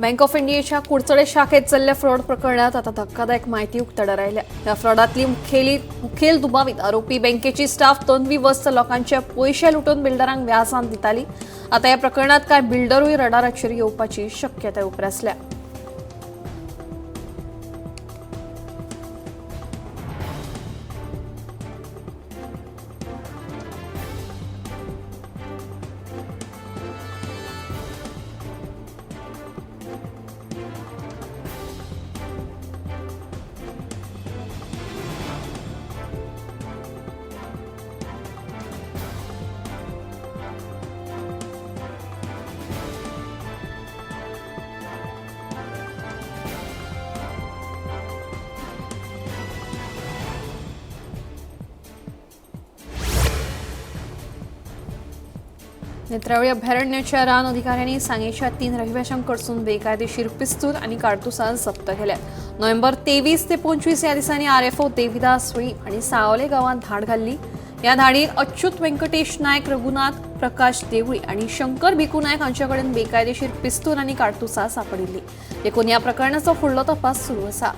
Bank of इंडियाच्या कुडचडे शाखेत चल्ल्या फ्रॉड प्रकरणात आता धक्कादायक माहिती उक्तडार आयल्या. ह्या फ्रॉडातली मुखेल दुबावीत आरोपी बँकेची स्टाफ तन्वी वस्त लोकांचे पयशे लुटून बिल्डरांक व्याजान दिताली. आता या प्रकरणात कांय बिल्डरूय रडाराचेर येवपाची शक्यताय उप्रासल्या. नेत्रावळी अभयारण्याच्या रान अधिकाऱ्यांनी सांगेच्या 3 रहिवाशांकडसून बेकायदेशीर पिस्तूल आणि काडतुसां जप्त केल्या. नोव्हेंबर 23 ते 25 या दिसांनी आरएफओ देविदास वेळीप हांणी सावले गांवांत धाड घाल्ली. ह्या धाडीत अच्युत व्यंकटेश नायक, रघुनाथ प्रकाश देवळी आणि शंकर भिकू नायक हांचे कडेन बेकायदेशीर पिस्तूल आनी काडतुसां सांपडिल्ली. देखून ह्या प्रकरणाचो फुडलो तपास सुरू आसा.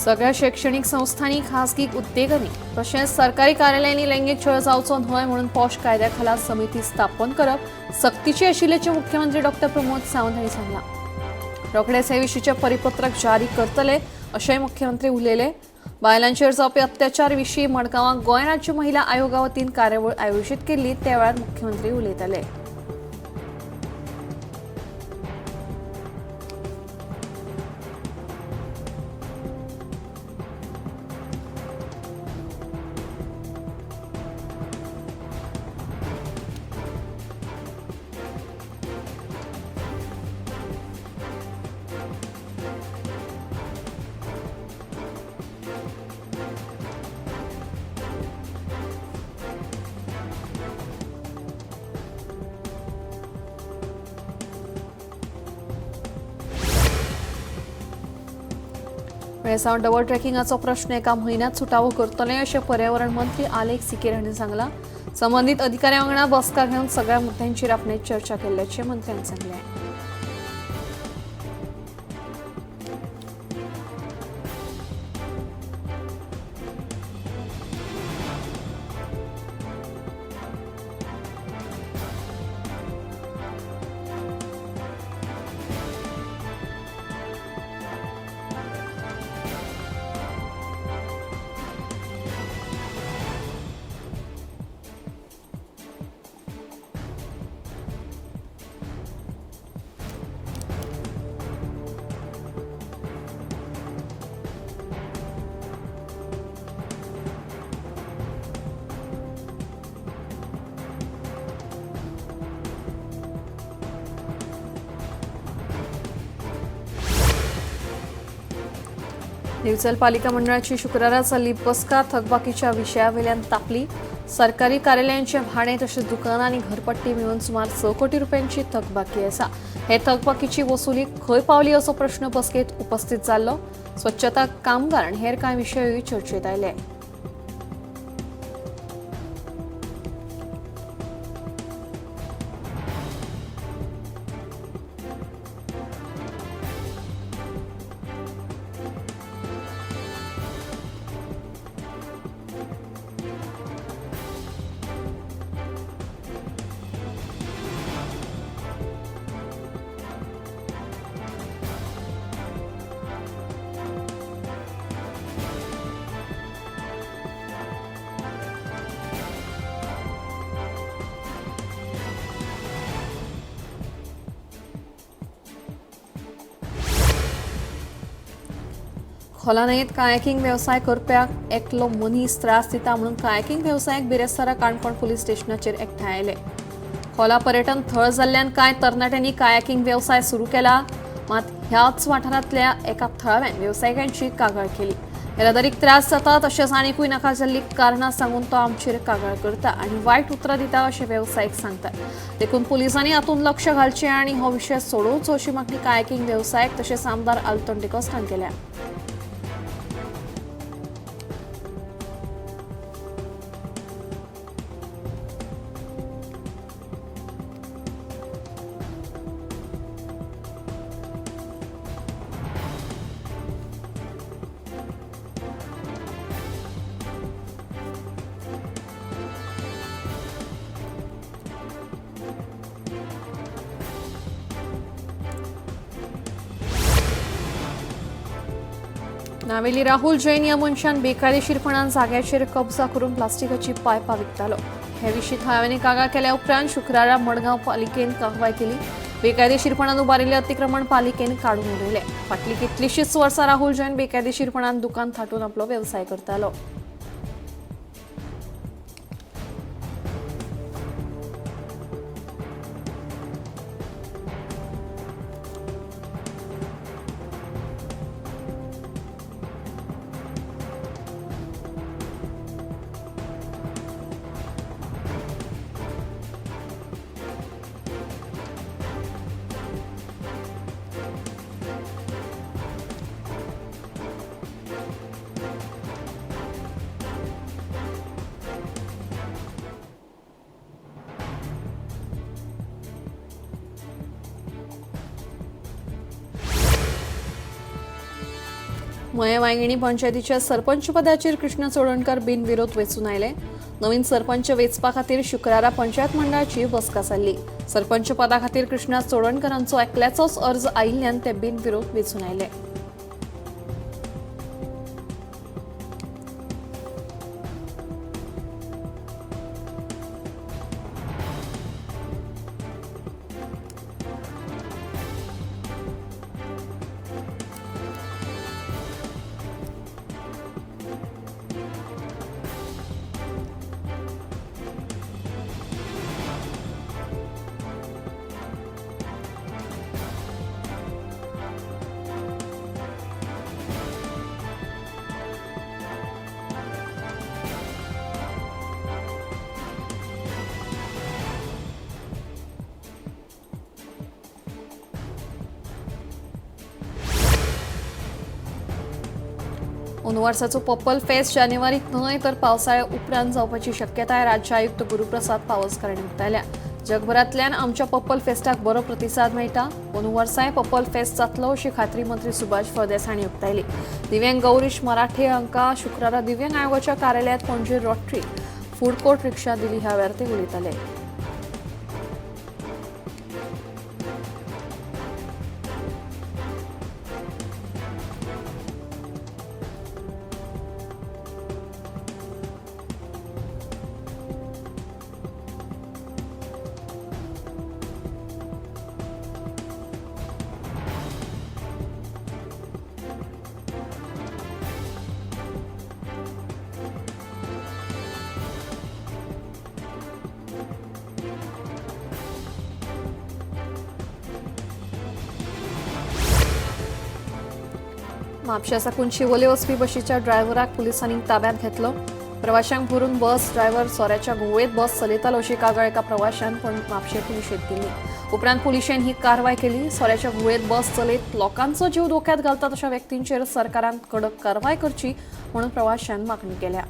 सगळ्या शैक्षणिक संस्थांनी, खासगी उद्देगांनी तशेंच सरकारी कार्यालयांनी लैंगिक छळ जावचो न्हय म्हणून पॉश कायद्याखाला समिती स्थापन करप सक्तीची आशिल्ल्याचें मुख्यमंत्री डॉक्टर प्रमोद सावंत हांणी सांगलां. रोखडेच हे विशींचें परिपत्रक जारी करतले अशेंय मुख्यमंत्री उलयले. बायलांचेर जावपी अत्याचार विशीं मडगांवां गोंय राज्य महिला आयोगा वतीन कार्यावळ आयोजीत केल्ली, त्या वेळार मुख्यमंत्री उलयताले. वेळसांव डबल ट्रॅकिंगाचो प्रश्न एका म्हयन्यांत सुटावो करतले अशें पर्यावरण मंत्री आलेख सिकेर हांणी सांगलां. संबंदीत अधिकाऱ्यां वांगडा बसका घेवन सगळ्या मुद्द्यांचेर आपणे चर्चा केल्ल्याचें मंत्र्यान सांगलें. दिवचल पालिका मंडळाची शुक्रारा जाल्ली बसका थकबाकीच्या विशयावेल्यान तापली. सरकारी कार्यालयांचे भाडें तशेंच दुकानां आनी घरपट्टी मेळून सुमार 6 कोटी रुपयांची थकबाकी आसा. हे थकबाकीची वसुली खंय पावली असो प्रश्न बसकेत उपस्थित जाल्लो. स्वच्छता कामगार आनी हेर कांय विशयूय चर्चेत आयले. खोला न्हंयेंत कायाकिंग वेवसाय करप्याक एकलो मनीस त्रास दिता म्हणून कायाकिंग वेवसायीक बिरेस्तारा काणकोण पुलीस स्टेशनाचेर एकठांय आयले. खोला पर्यटन थळ जाल्ल्यान कांय तरणाट्यांनी कायाकिंग वेवसाय सुरू केला, मात ह्याच वाठारांतल्या एका थळाव्यान वेवसायिकांची कागाळ केली. येरादारीक त्रास जाता तशेंच आनीकूय नाका जाल्ली कारणां सांगून तो आमचेर कागाळ करता आनी वायट उतरां दिता अशें वेवसायीक सांगतात. देखून पुलिसांनी हातूंत लक्ष घालचें आनी हो विशय सोडोवचो अशी मागणी कायाकिंग वेवसायीक तशेंच आमदार आल्तोन डिकॉस्टान केल्या. नावेली राहुल जैन ह्या मनशान बेकायदेशीरपणान जाग्याचेर कब्जा करून प्लास्टिकाची पायपां विकतालो. हे विशीं थळाव्यांनी कागाळ केल्या उपरांत शुक्रारा मडगांव पालिकेन कारवाय केली. बेकायदेशीरपणान उबारिल्लें अतिक्रमण पालिकेन काडून उडयलें. फाटलीं कितलींशींच वर्सां राहुल जैन बेकायदेशीरपणान दुकान थाटून आपलो वेवसाय करतालो. मये वांगिणी पंचायतीच्या सरपंच पदाचेर कृष्ण चोडणकर बिनविरोध वेंचून आयले. नवीन सरपंच वेंचपा खातीर शुक्रारा पंचायत मंडळाची बसका जाल्ली. सरपंच पदा खातीर कृष्णा चोडणकरांचो एकल्याचोच अर्ज आयिल्ल्यान ते बिनविरोध वेंचून आयले. अंदू वर्साचो पर्पल फेस्ट जानेवारीत न्हय तर पावसाळ्या उपरांत जावपाची शक्यताय राज्य आयुक्त गुरुप्रसाद पावसकर हांणी उक्तायल्या. जगभरांतल्यान आमच्या पर्पल फेस्टाक बरो प्रतिसाद मेळटा. अंदू वर्साय पर्पल फेस्ट जातलो अशी खात्री मंत्री सुभाष फळदेसाय हांणी उक्तायली. दिव्यांग गौरीश मराठे हांकां शुक्रारा दिव्यांग आयोगाच्या कार्यालयांत पणजे रोटरी फूड कोर्ट रिक्षा दिली. ह्या वेळार ते उलयताले. म्हापशा साकून शिवोले वचपी बशीच्या ड्रायव्हराक पुलिसांनी ताब्यांत घेतलो. प्रवाशांक भरून बस ड्रायव्हर सोऱ्याच्या घुंवळेंत बस चलयतालो अशी कागाळ एका प्रवाशान पण म्हापशें पुलिशेंत केली. उपरांत पुलिशेन ही कारवाय केली. सोऱ्याच्या घुंवळेंत बस चलयत लोकांचो जीव धोक्यात घालतात अशा व्यक्तींचेर सरकारान कडक कारवाय करची म्हणून प्रवाशान मागणी केल्या.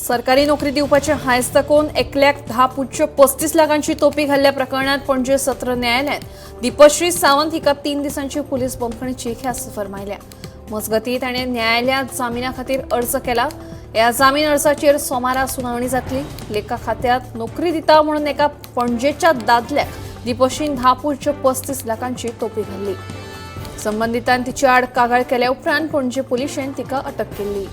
सरकारी नोकरी दिवपाचे हांयस दाखोवन एकल्याक 10.35 लाखांची तोपी घाल्ल्या प्रकरणात पणजे सत्र न्यायालयान दीपश्री सावंत हिका 3 दिसांची पुलीस बंदखणीची ख्यास्त फर्मायल्या. मजगतीं ताणें न्यायालयांत जामिना खातीर अर्ज केला. ह्या जामीन अर्जाचेर सोमारा सुनावणी जातली. लेखा खात्यांत नोकरी दिता म्हणून एका पणजेच्या दादल्याक दीपश्रीन 10.35 लाखांची तोपी घाल्ली. संबंदितान तिचे आड कागाळ केल्या उपरांत पणजे पुलिशेन तिका अटक केल्ली.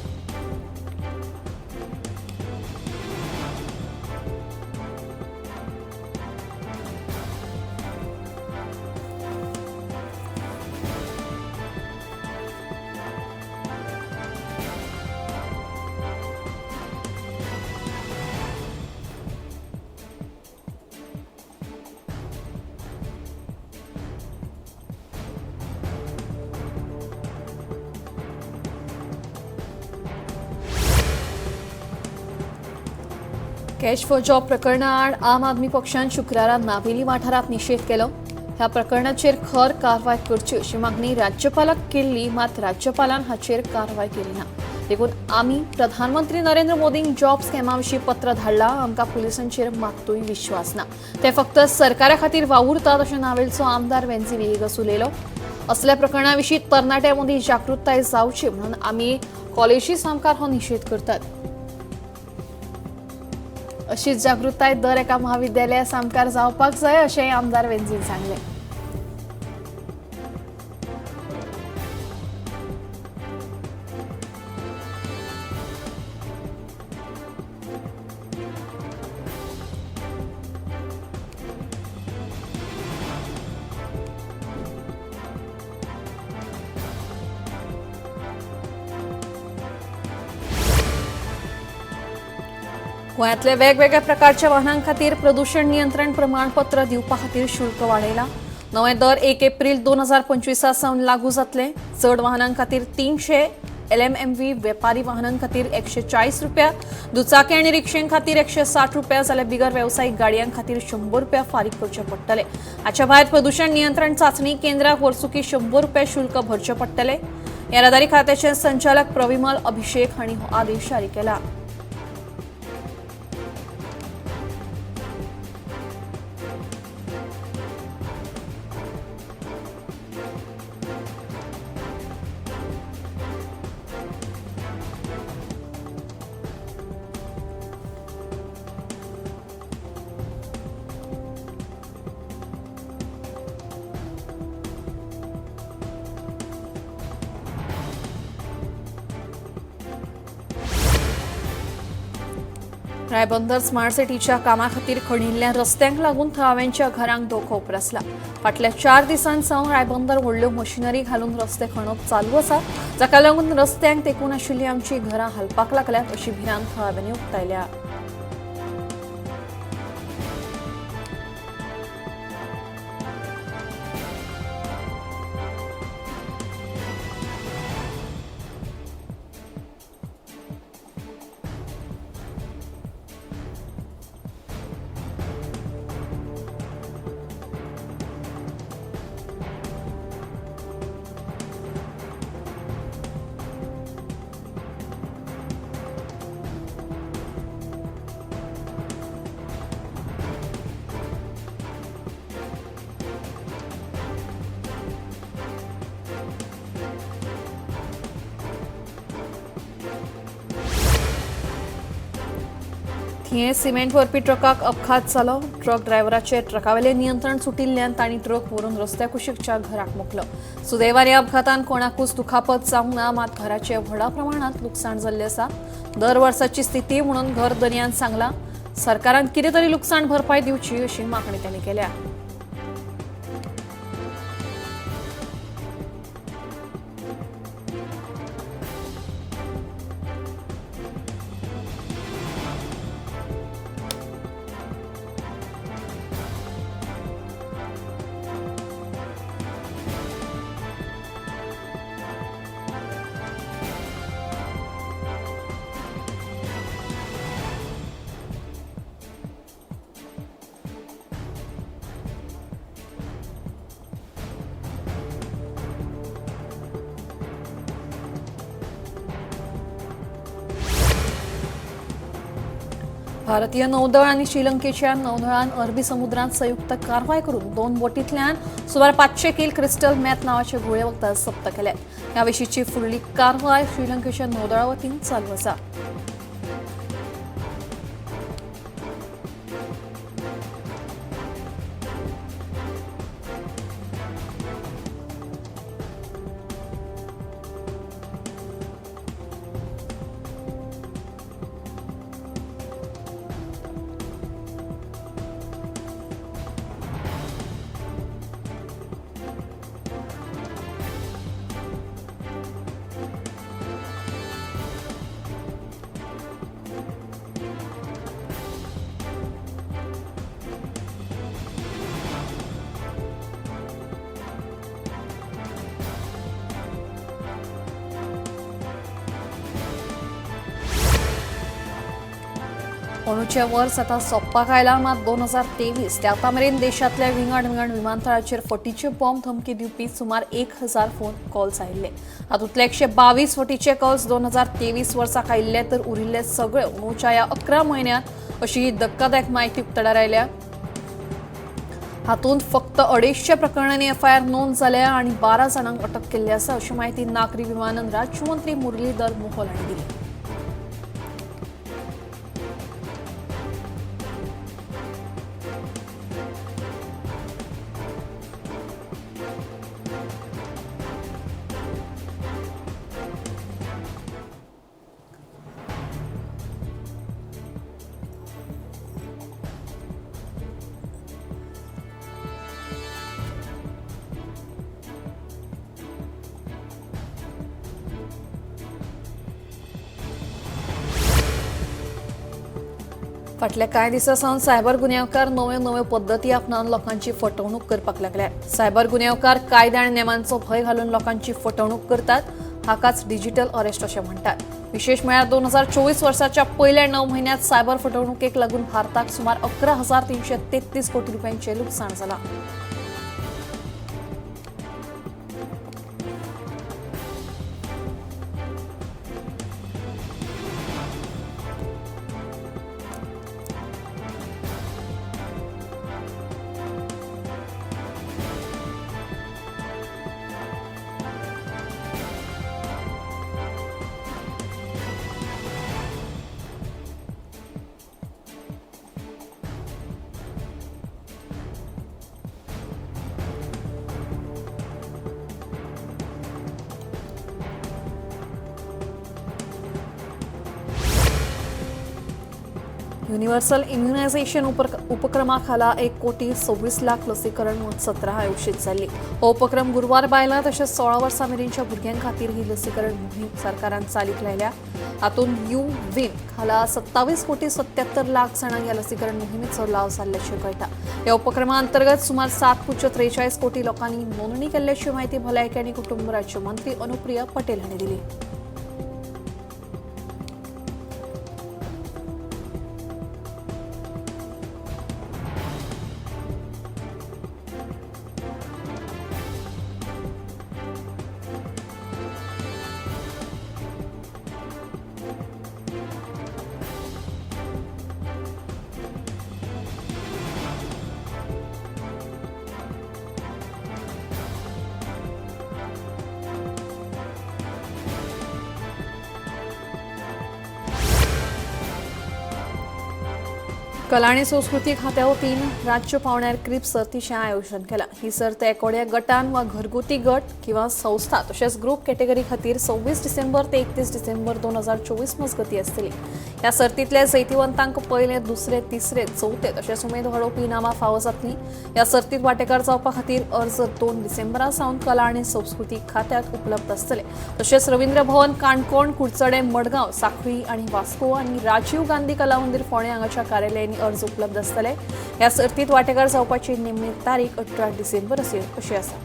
कॅश फॉर जॉब प्रकरणाआड आम आदमी पक्षान शुक्रारा नावेली वाठारांत निशेध केलो. ह्या प्रकरणाचेर खर कारवाय करची अशी मागणी राज्यपालाक केल्ली, मात राज्यपालान हाचेर कारवाय केली ना. देखून आमी प्रधानमंत्री नरेंद्र मोदींक जॉब स्कॅमा विशीं पत्र धाडला. आमकां पुलिसांचेर मात्तूय विश्वास ना, ते फक्त सरकारा खातीर वावुरतात अशें नावेलचो आमदार वेन्झी व्हिएगस उलयलो. असल्या प्रकरणा विशीं तरणाट्यां मदीं जागृताय जावची म्हणून आमी कॉलेजी सामकार हो निशेध करतात. अशीच जागृताय दर एका महाविद्यालया सामकार जावपाक जाय अशेंय आमदार वेन्झीन सांगलें. गोंयांतल्या वेगवेगळ्या प्रकारच्या वाहनां खातीर प्रदूषण नियंत्रण प्रमाणपत्र दिवपा खातीर शुल्क वाडयला. नवे दर 1 एप्रील 2025 सावन लागू जातले. चड वाहनां खातीर 300 LMMV, वेपारी वाहनां खातीर 140 रुपया, दुचाकी आनी रिक्षां खातीर 160 रुपया जाल्यार बिगर वेवसायीक गाडयां खातीर 100 रुपया फारीक करचे पडटले. हाच्या भायर प्रदूषण नियंत्रण चांचणी केंद्राक वर्सुकी 100 रुपया शुल्क भरचे पडटले. येरादारी खात्याचे संचालक प्रविमल अभिषेक हांणी हो आदेश जारी केला. रायबंदर स्मार्ट सिटीच्या कामा खातीर खणिल्ल्या रस्त्यांक लागून थळाव्यांच्या घरांक धोको उप्रासला. फाटल्या 4 दिसां सावन रायबंदर व्हडल्यो मशिनरी घालून रस्ते खणप चालू आसा, जाका लागून रस्त्यांक तेंकून आशिल्लीं आमचीं घरां हालपाक लागल्यात अशी भिरांत थळाव्यांनी उक्तायल्या. थिये सिमेंट व्हरपी ट्रकाक अपघात जालो. ट्रक ड्रायव्हराचे ट्रकावेलें नियंत्रण सुटिल्ल्यान तांणी ट्रक व्हरून रस्त्या कुशीकच्या घराक मोखलो. सुदैवान ह्या अपघातान कोणाकूच दुखापत जावंक ना, मात घराचें व्हडा प्रमाणांत लुकसाण जाल्लें आसा. दर वर्साची स्थिती म्हणून घर दर्यान सांगलां. सरकारान कितें तरी लुकसाण भरपाय दिवची अशी मागणी तांणी केल्या. भारतीय नौदळ आनी श्रीलंकेच्या नौदळान अरबी समुद्रांत संयुक्त कारवाय करून 2 बोटींतल्यान सुमार 500 किल क्रिस्टल मॅथ नावाचे घुंवळे वखदां जप्त केल्यात. ह्या विशींची फुडली कारवाय श्रीलंकेच्या नौदळा वतीन चालू आसा. अंदूचें वर्स आतां सोंपपाक आयलां, मात 2023 ते आतां मेरेन देशांतल्या विंगड विंगड विमानतळाचेर फटीचे बॉम्ब धमकी दिवपी सुमार 1000 फोन कॉल्स आयिल्ले. हातूंतले 122 फटीचे कॉल्स 2023 वर्साक आयिल्ले, तर उरिल्ले सगळे अंदूच्या ह्या 11 म्हयन्यांत अशी धक्कादायक म्हायती उक्ताडार आयल्या. हातूंत फक्त 250 प्रकरणांनी एफआयआर नोंद जाल्या आनी 12 जाणांक अटक केल्ली आसा, अशी म्हायती नागरी विमानन राज्यमंत्री मुरलीधर मोहोळ हांणी दिली. फाटल्या कांय दिसां सावन सायबर गुन्यांवकार नव्यो नव्यो पद्दती आपणावन लोकांची फटवणूक करपाक लागल्या. सायबर गुन्यांवकार कायदे आनी नेमांचो भंय घालून लोकांची फटवणूक करतात, हाकाच डिजिटल अरेस्ट अशें म्हणटात. विशेष म्हळ्यार 2024 वर्साच्या पयल्या 9 म्हयन्यांत सायबर फटवणुकेक लागून भारताक सुमार 11,333 कोटी रुपयांचें लुकसाण जालां. युनिव्हर्सल इम्युनायझेशन उपक्रमा खाला 1,26,00,000 लसीकरण सत्रां आयोजीत जाल्ली. हो उपक्रम गुरवार बायलां तशेंच 16 वर्सां मेरेनच्या भुरग्यां खातीर ही लसीकरण मोहीम सरकारान चालीक लायल्या. हातूंत you win खाला 27,77,00,000 जाणांक ह्या लसीकरण मोहिमेचो लाव जाल्ल्याचें कळटा. ह्या उपक्रमा अंतर्गत सुमार 7.43 कोटी लोकांनी नोंदणी केल्ल्याची म्हायती भलायकी आनी कुटुंब राज्य मंत्री अनुप्रिया पटेल हांणी दिली. कला आनी संस्कृती खात्या वतीन राज्य पावंड्यार क्रिप सर्तीचें आयोजन केलां. ही सर्त एकोड्या गटान वा घरगुती गट किंवा संस्था तशेंच ग्रुप कॅटेगरी खातीर 26 डिसेंबर ते 31 डिसेंबर 2024 मजगतीं आसतली. ह्या सर्तींतल्या जैतिवंतांक पयले, दुसरे, तिसरे, चवथे तशेंच उमेद वाडोवपी इनामां फावो जातलीं. ह्या सर्तींत वांटेकार जावपा खातीर अर्ज 2 डिसेंबरा सावन कला आनी संस्कृती खात्यांत उपलब्ध आसतले. तशेंच रवींद्र भवन काणकोण, कुडचडें, मडगांव, साखळी आनी वास्को आनी राजीव गांधी कला मंदीर फोंडें हांगाच्या कार्यालयांनी अर्ज उपलब्ध आसतले. ह्या सर्तींत वांटेकार जावपाची निमणी तारीख 18 डिसेंबर अशी आसा.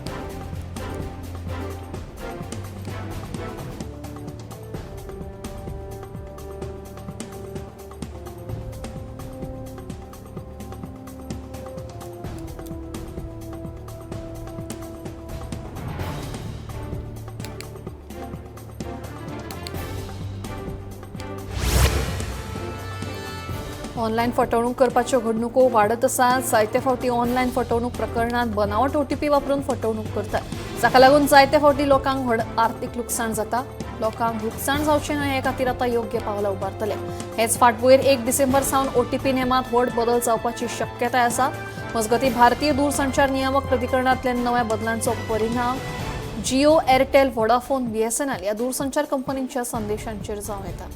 ऑनलायन फटवणूक करपाच्यो घडणुको वाडत आसात. जायते फावटी ऑनलायन फटवणूक प्रकरणांत बनावट ओटीपी वापरून फटवणूक करतात, जाका लागून जायते फावटी लोकांक व्हड आर्थीक लुकसाण जाता. लोकांक लुकसाण जावचें न्हय हे खातीर आतां योग्य पावलां उबारतले. हेच फाटभुंयेर 1 डिसेंबर सावन ओटीपी नेमांत व्हड बदल जावपाची शक्यताय आसा. मजगतीं, भारतीय दूरसंचार नियामक प्राधिकरणांतल्या नव्या बदलांचो परिणाम जिओ, एअरटेल, व्होडाफोन, बीएसएनएल ह्या दूरसंचार कंपनींच्या संदेशांचेर जावं येता.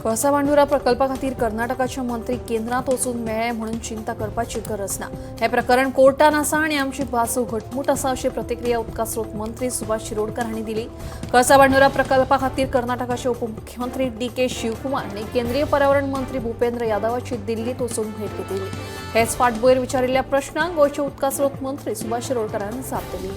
कळसा भांडुरा प्रकल्पा खातीर कर्नाटकाचे मंत्री केंद्रांत वचून मेळ्ळे म्हणून चिंता करपाची गरज ना. हे प्रकरण कोर्टान आसा आनी आमची बाजू घटमूट आसा, अशी प्रतिक्रिया उदका स्रोत मंत्री सुभाष शिरोडकर हांणी दिली. कळसा भांडुरा प्रकल्पा खातीर कर्नाटकाचे उपमुख्यमंत्री डी.के. शिवकुमार आनी केंद्रीय पर्यावरण मंत्री भूपेंद्र यादवाची दिल्लीत वचून भेट घेतली. हेच फाटभुंयेर विचारिल्ल्या प्रश्नांक गोंयचे उदका स्रोत मंत्री सुभाष शिरोडकरान जाप दिली.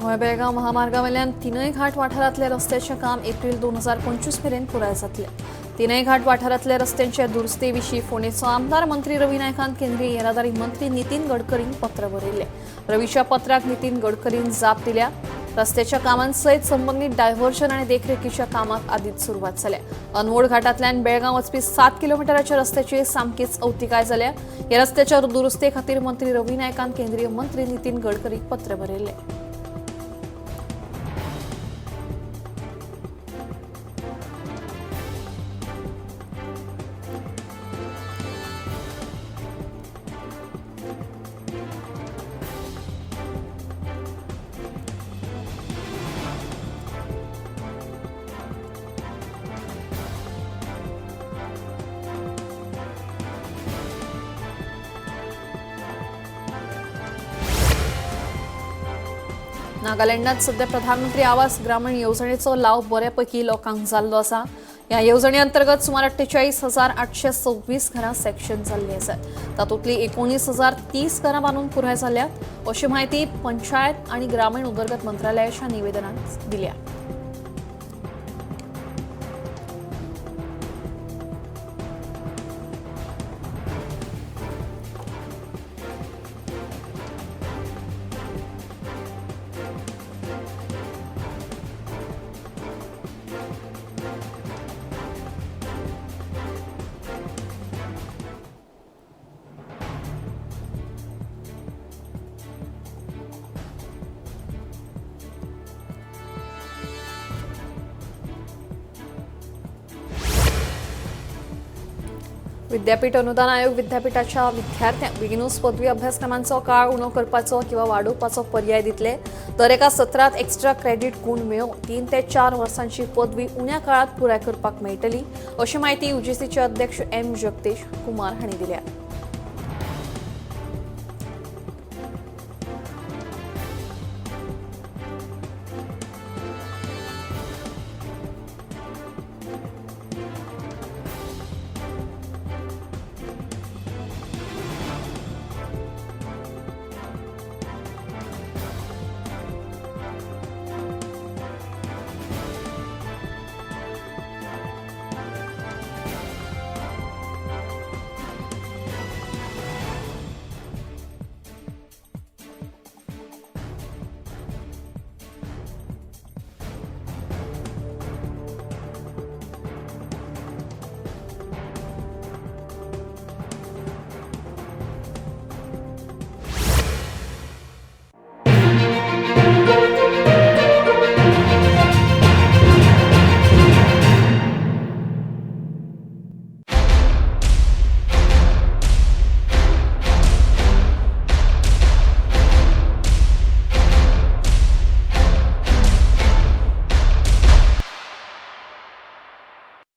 गोंय बेळगांव महामार्गावेल्यान तिनय घाट वाठारांतल्या रस्त्याचें काम एप्रील 2025 मेरेन पुराय जातलें. तिनय घाट वाठारांतल्या रस्त्यांच्या दुरुस्ती विशीं फोंडेचो आमदार मंत्री रवी नायकान केंद्रीय येरादारी मंत्री नितीन गडकरींक पत्र बरयल्लें. रवीच्या पत्राक नितीन गडकरीन जाप दिल्या. रस्त्याच्या कामांसयत संबंदीत डायव्हर्जन आनी देखरेखीच्या कामाक आदींच सुरवात जाल्या. अनमोड घाटांतल्यान बेळगांव वचपी 7 किलोमिटराच्या रस्त्याची सामकीच अवतिकाय जाल्या. ह्या रस्त्याच्या दुरुस्ते खातीर मंत्री रवी नायकान केंद्रीय मंत्री नितीन गडकरीक पत्र बरयल्लें. नागालँडात सध्या प्रधानमंत्री आवास ग्रामीण येवजणेचो लाव बऱ्यापैकी लोकांक जाल्लो आसा. ह्या येवजणे अंतर्गत सुमार 48,826 घरां सेक्शन जाल्लीं आसात. तातूंतली 19,030 घरां बांदून पुराय जाल्यात, अशी म्हायती पंचायत आनी ग्रामीण उदरगत मंत्रालयाच्या निवेदनांत दिल्या. विद्यापीठ अनुदान आयोग विद्यापीठाच्या विद्यार्थ्यांक बेगिनूच पदवी अभ्यासक्रमांचो काळ उणो करपाचो किंवा वाडोवपाचो पर्याय दितले. दर एका सत्रांत एक्स्ट्रा क्रेडीट गूण मेळोवन 3 ते 4 वर्सांची पदवी उण्या काळात पुराय करपाक मेळटली, अशी म्हायती यूजीसीचे अध्यक्ष एम जगदीश कुमार हांणी दिल्या.